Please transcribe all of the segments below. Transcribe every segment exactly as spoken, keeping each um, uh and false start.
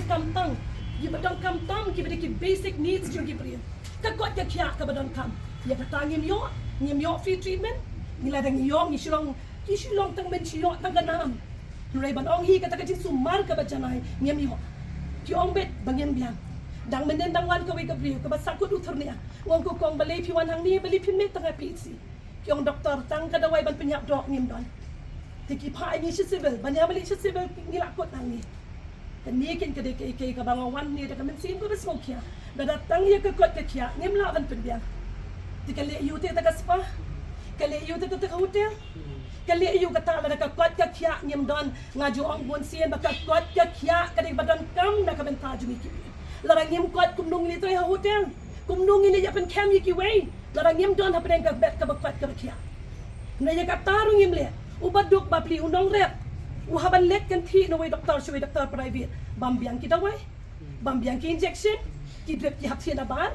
Kam tang, kiba donkam tam, kiba dei ki basic needs jong ki briew. Ka koit ka khiah kaba donkam. Ïa kata ngim ïoh, ngim ïoh free treatment. Ngi lada ngi ïoh, ngi shu long, ngi shu long tang ban shu ïoh tang ka nam. Hynrei ban ong hi kata ka jingsumar kaba janai, ngim ïoh. Ki ong beit ba ngim biang. Dang mynnin dang wan kawei ka briew kaba sahkut u thurnia. Nga ong ko kong, balei phi wan hangne, balei phim leit tang ha P H C. Ki ong doktor, tang ka dawai ban pynïap doh ngim don. Te ki phah ïa ngi sha civil, ban ïa mali sha civil ngi la kut hangne. Kane kein ka dei kaei kaei kaba nga wan hangne da ka mynsiem kaba sngewkhia. Lada tang ïa ka koit ka khiah ngim lah ban pynbiang. Te ka leh aïu te kata ka spa? Ka leh aïu te kata ka hotel? Ka leh aïu kata lada ka koit ka khiah ngim don? Nga ju ong bun sien ba ka koit ka khiah ka dei ba donkam na ka bynta jong ngi ki briew. Lada ngim koit, kumno ngin ïa trei ha hotel? Kumno ngin ïa pynkham ïa kiwei? Lada ngim don hapdeng ka bed kaba koit kaba khiah. Na ïa kata ruh ngim leh. U baduk bapli, u nongrep, u hap ban leit kynthih na uwei doktor sha uwei doktor private, bam biang ki dawai, bam biang ki injection, ki drip ki hap thied nabar.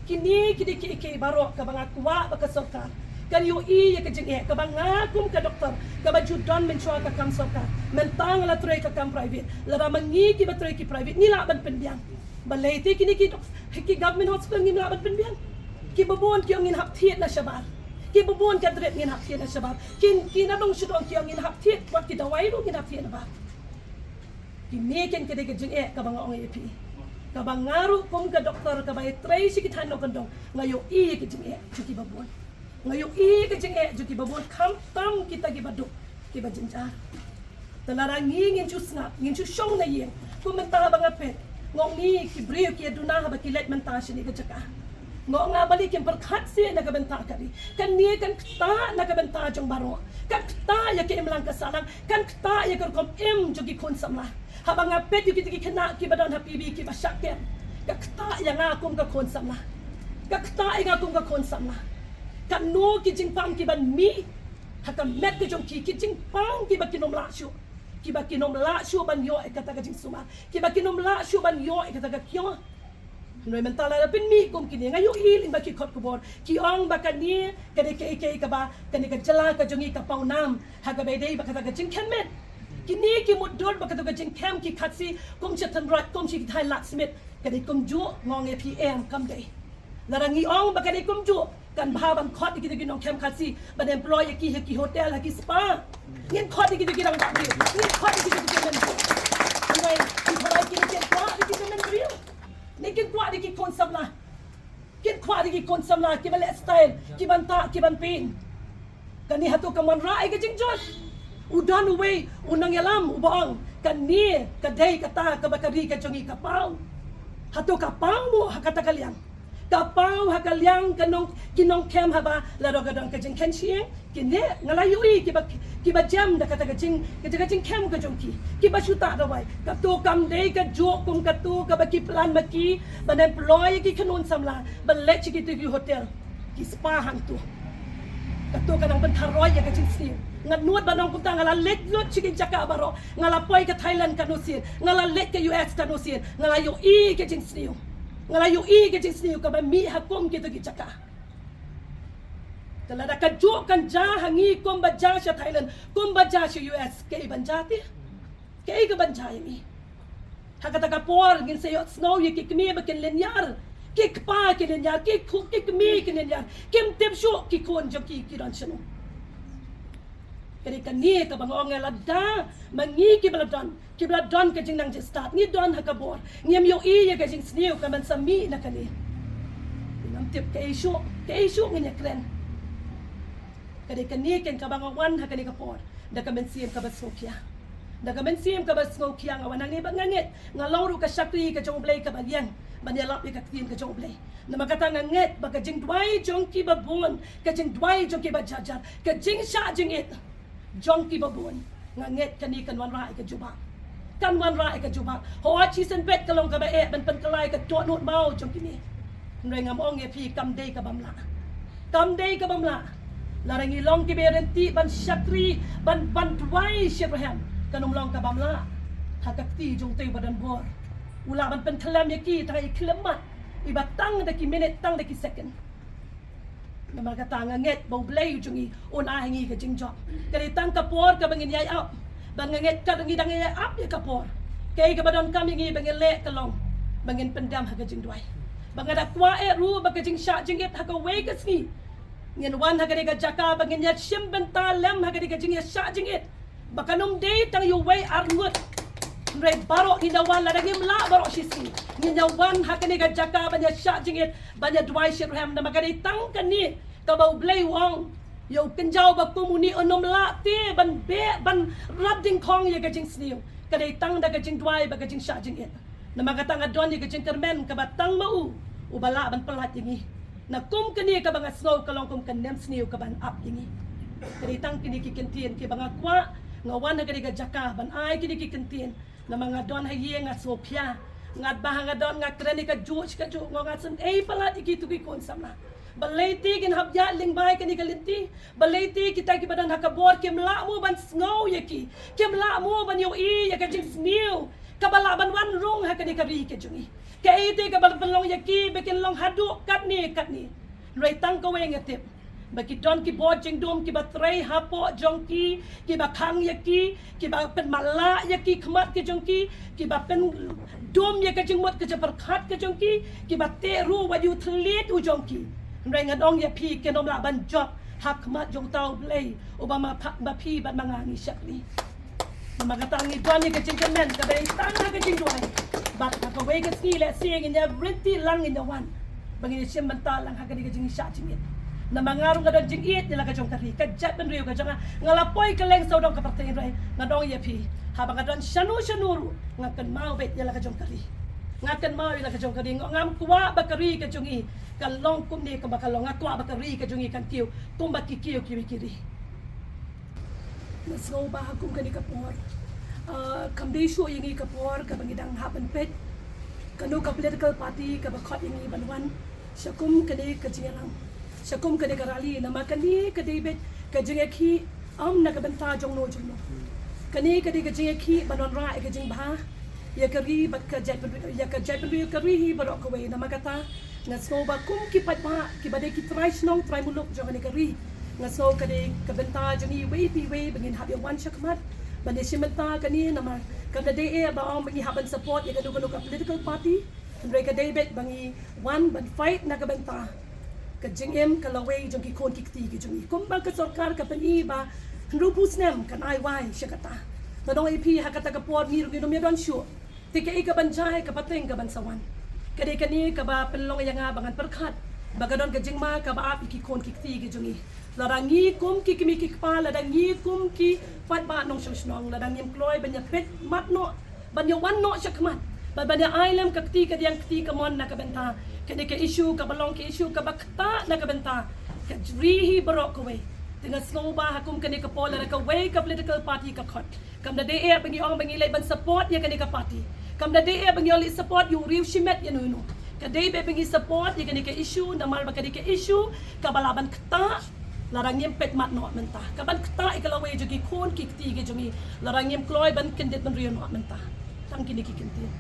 Kine ki dei kiei kiei baroh kaba nga kwah ba ka sorkar kan ïohi ïa ka jingeh kaba nga kum ka doktor kaba ju don mynshuwa ka kam sorkar. Mynta nga la trei ka kam private. Lada ma ngi kiba trei ki private ngi lah ban pynbiang. Balei te kine ki dok-, ki government hospital ngim lah ban pynbiang? Kiba bun ki ong ngin hap thied na shabar. Kiba bun ka drip ngin hap thied na shabar. Kin, ki na dong shu dong ki ong ngin hap thied, wat ki dawai ruh ngin hap thied nabar. Kine kein ka dei ka jingeh kaba nga ong ïa phi. Kaba nga ruh kum ka doktor kaba ïa trei sha ki thaiñ nongkyndong, nga ïohi ïa ka jingeh jong kiba bun. Nga ïohi ïa ka jingeh jong kiba bun, khamtam kita kiba duk, kiba jynjar. Te lada ngi ngin shu sngap, ngin shu shong na ïing, kum mynta ba nga peit, nga ong ngi ki briew ki ïa duna haba ki leit mynta shane ka jaka. Nga ong nga balei kim pyrkhat seh na ka bynta ka ri. Kane kan ktah na ka bynta jong baroh. Kan ktah ïa ka imlang ka sahlang. Kan ktah ïa ka rukom im jong ki khun samla. Haba nga peit ïa kita ki khynnah kiba don ha P B kiba shah kem, ka ktah ïa nga kum ka khun samla. Ka ktah ïa nga kum ka khun samla. Katno ki jingpang kiban mih ha ka met ka jong ki, ki jingpang kiba kin ym lah shuh. Kiba kin ym lah shuh ban ïoh ïa kata ka jingsumar. Kiba kin ym lah shuh ban ïoh ïa kata ka kyiong. Hynrei mynta lada pynmih kum kine, nga ïohi lyngba ki khot khubor ki ong ba kane ka dei kaei kaei kaba kane ka jylla ka jong ngi ka paw nam ha kaba ïadei bad kata ka jingkhem met. Kine ki mutdur bad kata ka jingkhem ki Khasi kum sha Tynroi, kum sha ki thaiñ Ladthmidt. Ka dei kumjuh? Nga ong ïa phi em, kam dei. Lada ngi ong ba ka dei kumjuh, kan bha ban khot ïa kita ki nongkhem Khasi ban employ ïa ki ha ki hotel, ha ki spa. Ngin khot ïa kita ki rangbah briew, ngin khot ïa kita ki tymmen briew. Hynrei, hynrei kin kwah ïa ki tymmen briew? Ne kin kwah ïa ki khun samla? Kin kwah ïa ki khun samla kiba leh style, kiban tah, kiban pyn. Kane hato kam wanrah ïa ka jingjot? U don uwei u nongïalam uba ong, kane ka dei kata kaba ka ri ka jong ngi ka paw. Hato ka paw mo ha kata ka liang? Ka paw ha ka liang ka nong, ki nongkhem haba lada ka don ka jingkhein shyieng, kine nga la ïohi kiba, kiba jem da kata ka jing, kata ka jingkhem ka jong ki, kiba shu tah dawai. Kato kam dei kajuh kum kato kaba ki plan ma ki ban employ ïa ki khynnah samla ban leit sha kito ki hotel, ki spa hangto. Kato ka nang pyntharoi ïa ka jingsniew. Nga nud ban ong kumta, nga la leit lut sha ki jaka baroh. Nga la poi ka Thailand katno sien, nga la leit ka U S katno sien, nga la ïohi ka jingsniew. Nga la ïohi ka jingsniew kaba mih ha kum kito ki jaka. Te lada kajuh kan jia ha ngi kumba jia sha Thailand, kumba jia sha U S, kaei ban jia te? Kaei kaban jia ïa ngi? Ha kata ka por ngin sa ïohsngew ïa ki kmie ba kin lynñiar, ki kpa ki lynñiar, ki khu-, ki kmie ki lynñiar. Kim tip shuh ki khun jong ki ki don shano. Ka dei kane kaba nga ong, lada ma ngi kiba la don, kiba la don ka jingnang jingstad, ngi don ha ka bor, ngim ïohi ïa ka jingsniew kaban sa mih na kane. Ngam tip kaei shuh, kaei shuh ngin ïakren. Ka dei kane kein kaba nga wan ha kane ka por da ka mynsiem kaba sngewkhia. Da ka mynsiem kaba sngewkhia nga wan hangne bad nga ngeit nga long ruh ka shakri ka jong U Blei kaba liang ban ïalap ïa ka ktien ka jong U Blei. Namar kata nga ngeit ba ka jingduwai jong kiba bun, ka jingduwai jong kiba jar jar, ka jingshah jingit jong kiba bun, nga ngeit kane kan wanrah ïa ka jubab. Kan wanrah ïa ka jubab. Hooid shisien beit ka long kaba eh ban pynkylla ïa ka dohnud maw jong kine. Hynrei ngam ong ïa phi, kam dei kabym lah. Kam dei kabym lah. Lada ngi long kiba ïaryntih ban shakri, ban, ban duwai shitrhem, kan ym long kabym lah. Ha ka kti jong uta uba don bor, u lah ban pynkhyllem ïa ki tang ïa ki khyllem mat, iba tang da ki minit, tang da ki second. Namar kata nga ngeit ba U Blei u jong ngi un ai ha ngi ka jingjop. Ka dei tang ka por kaba ngin ïai ap. Ba nga ngeit ka dang, ngi dang ïai ap ïa ka por. Kaei kaba donkam ïa ngi ba ngin leh ka long ba ngin pyndem ha ka jingduwai. Ba nga da kwah eh ruh ba ka jingshah jingit ha kawei ka sngi ngin wan ha kane ka jaka ba ngin ïa shim bynta lem ha kane ka jingïashah jingit. Ba kan ym dei tang ïa uwei ar ngut. Hynrei baroh ngin ïa wan, lada ngim lah baroh shisngi, ngin ïa wan ha kane ka jaka ban ïashah jingit, ban ïaduwai shitrhem. Namar ka dei tang kane kaba U Blei u ong ïa u kynja uba kum une, un ym lah te ban beh, ban rat dyngkhong ïa ka jingsniew. Ka dei tang da ka jingduwai bad ka jingshah jingit. Namar kata nga don ïa ka jingkyrmen kaba tang ma u uba lah ban pyllait ïa ngi na kum kane kaba nga sngew ka long kum ka nemsniew kaban ap ïa ngi. Ka dei tang kine ki kyntien kiba nga kwah, nga wan ha kane ka jaka ban ai kine ki kyntien. Namar nga don ha ïing, nga sngewphia. Ngat ba ha nga don, nga kren ïa kajuh shi kajuh, nga ong nga sngew palat ïa kito ki khun samla. Balei te kin hap ïaid lyngba ïa kane ka lynti? Balei te kita kiba don ha ka bor kim lah mo ban sngew ïa ki? Kim lah mo ban ïohi ïa ka jingsniew kaba lah ban wan rung ha kane ka ri ka jong ngi? Kaei te kaba pynlong ïa ki ba kin long haduh katne katne? Hynrei tang kawei nga tip, ba ki don ki bor jingdum kiba trei hapoh jong ki, kiba khang ïa ki, kiba pynmatlah ïa ki khmat ka jong ki, kiba pyndum ïa ka jingmut ka jingpyrkhat ka jong ki, kiba teh ruh wat ïa u thylliej u jong ki. Hynrei ngan ong ïa phi, kin ym lah ban jop ha khmat jong uta U Blei uba ma pha-, ma phi bad ma nga ngi shakri. Namar kata ngi don ïa ka jingkyrmen kaba dei tang ha ka jingduwai. Bad ha kawei ka sngi lehse ngin ïa ryntih lang, ngin ïa wan ba ngin ïa shim bynta lang ha kane ka jingshah jingit. Namar nga ruh nga don jingïeit ïa la ka jong ka ri, ka jaitbynriew ka jong nga. Nga la poi kylleng sawdong ka pyrthei, hynrei ngan ong ïa phi, haba nga don shano shano ruh nga kynmaw beit ïa la ka jong ka ri. Nga kynmaw ïa la ka jong ka ri. Nga, ngam kwah ba ka ri ka jong ngi ka long kumne kumba ka long. Nga kwah ba ka ri ka jong ngi kan kiew kumba ki kiew kiwei ki ri. Nga sngew ba ha kum kane ka por, ah, kam dei shuh ïa ngi ka por kaba ngi dang hap ban peit kano ka political party kaba khot ïa ngi ban wan sha kum kane ka jingïalang, sha kum kane ka rally. Namar kane ka dei beit ka jingïakhih, ym na ka bynta jongno jongno. Kane ka dei ka jingïakhih ban wanrah ïa ka jingbha ïa ka ri bad ka jaitbynriew, ïa ka jaitbynriew, ka ri hi baroh kawei. Namar kata nga sngew ba kum ki paidbah kiba dei ki trai shnong trai muluk jong kane ka ri, nga sngew ka dei ka bynta jong ngi iwei pa iwei ba ngin hap ïa wan shakhmat ban ïa shim bynta kane. Namar kam da dei eh ba ong ba ngi hap ban support ïa kano kano ka political party, hynrei ka dei beit ba ngi wan ban fight na ka bynta ka jingim ka lawei jong ki khun ki kti ki jong ngi. Kumba ka sorkar ka pyni ba hynriewphew snem kan ai wai sha kata. Ngan ong ïa phi, ha kata ka por ngi ruh ngim don shuh. Te kaei kaban jia, ka pateng kaban sa wan. Ka dei kane kaba pynlong ïa nga ba ngan pyrkhat ba ka don ka jingma kaba ap ïa ki khun ki kti ki jong ngi. Lada ngi kum ki kmie ki kpa, lada ngi kum ki paidbah nongshong shnong, lada ngim kloi ban ïa peit mat noh, ban ïa wan noh shakhmat, ban, ban ïa ai lem ka kti kadiang kti kamon na ka bynta kane ka issue kaba long ka issue kaba ktah na ka bynta ka ri hi baroh kawei. Te nga sngew ba ha kum kane ka por lada kawei ka political party ka khot, kam da dei eh ba ngi ong ba ngi leit ban support ïa kane ka party. Kam da dei eh ba ngi ong leit support ïa u riew shimet ïa uno uno. Ka dei beit ba ngi support ïa kane ka issue namar ba ka dei ka issue kaba lah ban ktah lada ngim peit mat noh mynta. Kaban ktah ïa ka lawei jong ki khun ki kti ki jong ngi lada ngim kloi ban kyndit bynriew noh mynta. Tang kine ki kyntien.